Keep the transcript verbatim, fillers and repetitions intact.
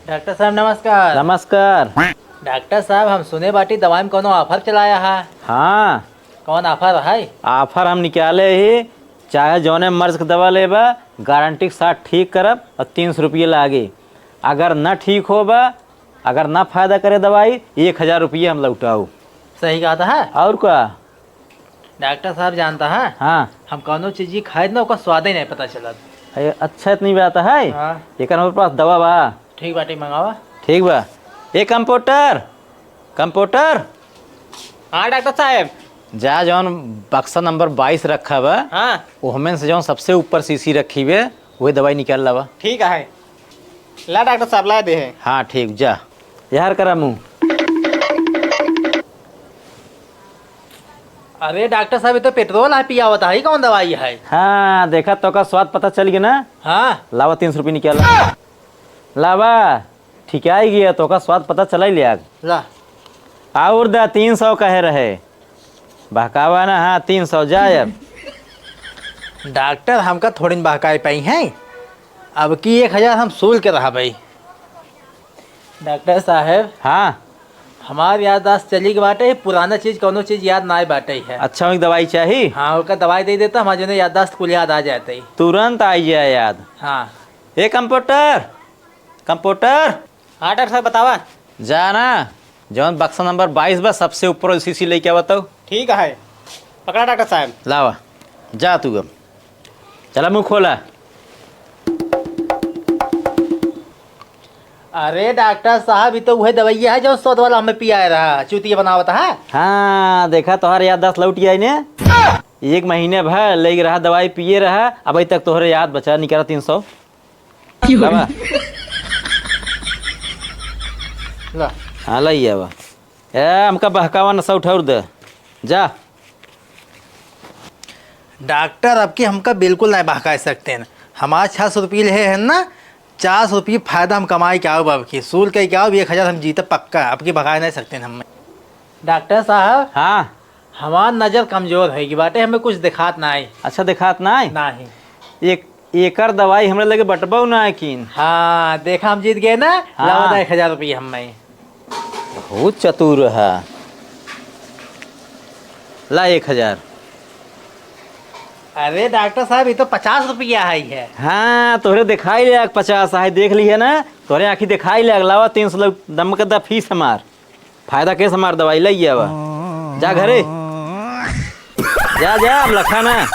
डॉक्टर साहब, नमस्कार। नमस्कार। डॉक्टर साहब, हम सुने बाटी दवाई में कौनो offer चलाया है। हाँ। कौन offer है? Offer हम निकाले ही, चाहे जौने मर्ज के दवा लेबा, गारंटी के साथ ठीक करब और तीन सौ रुपये लागे। अगर न ठीक होबा, अगर न फायदा करे दवाई, एक हजार रुपये हम लौटाऊ। सही कहता है। और का? डॉक्टर साहब जानता है, हाँ। हम कौनो चीज ही खाए ना, ओकर स्वाद ही नहीं पता चलत। अरे, अच्छा, इतनी बात है? हाँ। एकर हमरे पास दवा बा। ठीक बाटे, मंगावा। ठीक बा। ए कंपाउंडर, कंपाउंडर। हाँ डॉक्टर साहब। जा, जौन बक्सा नंबर बाईस रखा बा, हाँ। ओहमें से जौन सबसे ऊपर शीशी रखी बे, वही दवाई निकाल लावा। ठीक है, ला डॉक्टर साहब, ला दे है। हाँ ठीक, जा। यार करा मुँह। अरे डॉक्टर साहब, ये तो पेट्रोल है, पियावत है, कौन दवाई है? हाँ, देखा तो का स्वाद पता चल गया ना? हाँ। लावा, तीन सौ रुपये निकाला। लावा, ठिकाई गया तो का स्वाद पता चला ही लिया। ला। और दा, तीन सौ कहे रहे। बहकावा ना, हाँ, तीन सौ जाए अब। डॉक्टर, हमका थोड़ी न बहकाए पाई हैं। अब की एक हजार हम सूल के रहा भाई। डॉक्टर साहब। हाँ। हमार याददाश्त चली गई बाटे, पुराना चीज, कौनो चीज याद ना आए बाटे है। अच्छा, एक दवाई चाही? हाँ, ओकर दवाई दे देता, हमार जौने याददाश्त कुल याद आ जाते। तुरंत आई जाए याद। हाँ। ए कंपाउंडर, कंपाउंडर। हाँ डॉक्टर साहब, बतावा। जा ना, जौन बक्सा नंबर बाईस बा, सबसे ऊपर वाली शीशी लेके आवा तो। ठीक है, पकड़ा डॉक्टर साहब। लावा, जा तू अब। चला मुँह खोला। अरे डॉक्टर साहब, ये तो वही दवाइया है जो सौद वाला हमें पियाए रहा, चूतिया बनावत है। हाँ, देखा तोहर याददाश्त लौट आई ने। एक महीने भर ले रहा, दवाई पिए रहा, अभी तक तोहरे याद बचा, निकाला तीन सौ। बाबा। ला। हाँ, लाई आवा। ए, हमका बहकावा न, सौ ठौर दे। जा। डॉक्टर, अब की हमका बिल्कुल नहीं बहका सकते हैं। हमार छह सौ रुपये ले है ना, चार सौ रुपये फायदा हम कमाई के आओ अब की। सूल के आओ, एक हजार हम जीते पक्का, अब की बहका नहीं सकते हैं हम। डॉक्टर साहब। हाँ। हमार नजर कमजोर है कि बाटे, हमें कुछ दिखात ना आई। अच्छा, दिखात ना आई? नाही। एक, एकर दवाई हमरे लगे बटबो ना है कीन। हाँ, देखा हम जीत गए ना, हाँ। लावा दा एक हजार रुपये हम में। बहुत चतुर है। ला एक हजार। अरे डॉक्टर साहब, ये तो पचास रुपया है, है। हाँ, तोहरे दिखाई ले पचास है, देख ली है ना, तोहरे आँखी दिखाई ले, लावा तीन सौ दम के दा फीस हमार। फायदा कैसे हमार दवाई लई आवा। जा घरे। जा, जा, अब लखा ना।